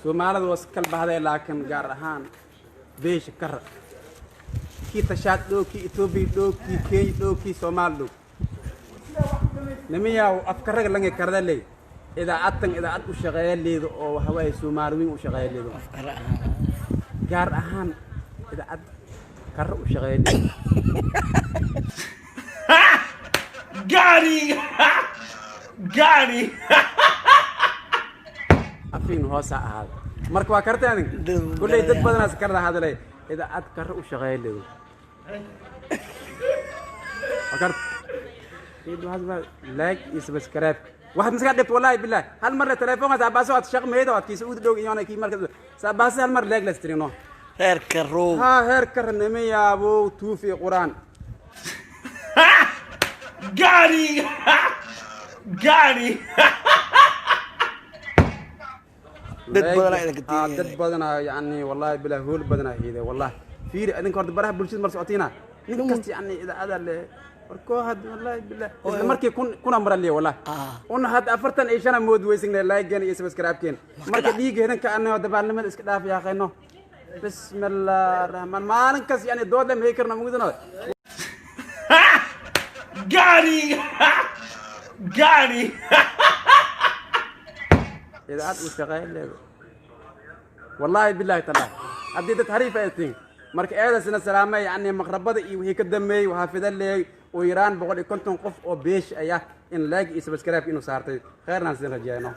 Soomaalida waa iskala bahday, laakiin gaar ahaan beesha Kara, kii Tashaad dhow, kii Etoobiya dhow, kii Kenya dhow, kii Soomaali dhow, nimiyaw afkaraga lange karda ley. Idaacadtan idaacad u shaqeeya leedo oo waxa waaye Soomaali weyn u shaqeeya leedo, gaar ahaan idaacad Kara u shaqeeya leedo. Got him! Got him! Afiin hoosa ahaada. Marka waa karta adin kulley dad badanaas karda hadalay, idaacad Kara u shaqeeya leedo. Waa karta like iyo subscribe. Waxaad maska dhibto, wallahi billahi, hal mar le telefoonka saabaso aad shaq meedo aad kiisa uud dhow iyo kii marka saabaso hal mar like la strino. Reerka row. Ha, heer Karnimo yaabo tuufi quraan. Got him! Got him! Dad badanaa idinka dad tiigaya. Badanaa yani, wallahi billahi, hool badanaa hiiday. Wallahi fiiri, idinka horta baraha bulshada mar socotiina, nin kasta yani idaacada le warkoo had, wallahi billahi, isla markii kun kuna mara liya, wallahi. Una had 45 mood weysigne like-geen iyo subscribe-keen. Marka dhiigga idinka anoo dabaalnimada iska dhaaf yaaqayno. Bismillah rahmaan, maalin kas yani dood le maxay karna mugdano. Got him! Got him! Idaacad uu shaqeyn leedo, wallahi billahi tallahi, haddii dad hariif ay tihiin. Marka eedaasina salaamay yani maqrabada iyo wixii ka dambeeyey, waxaa fida leeyay ugu yaraan 150 qof oo beesh aya in like iyo subscribe inuu saartay. Kheyrnaan sidin rajeeyno.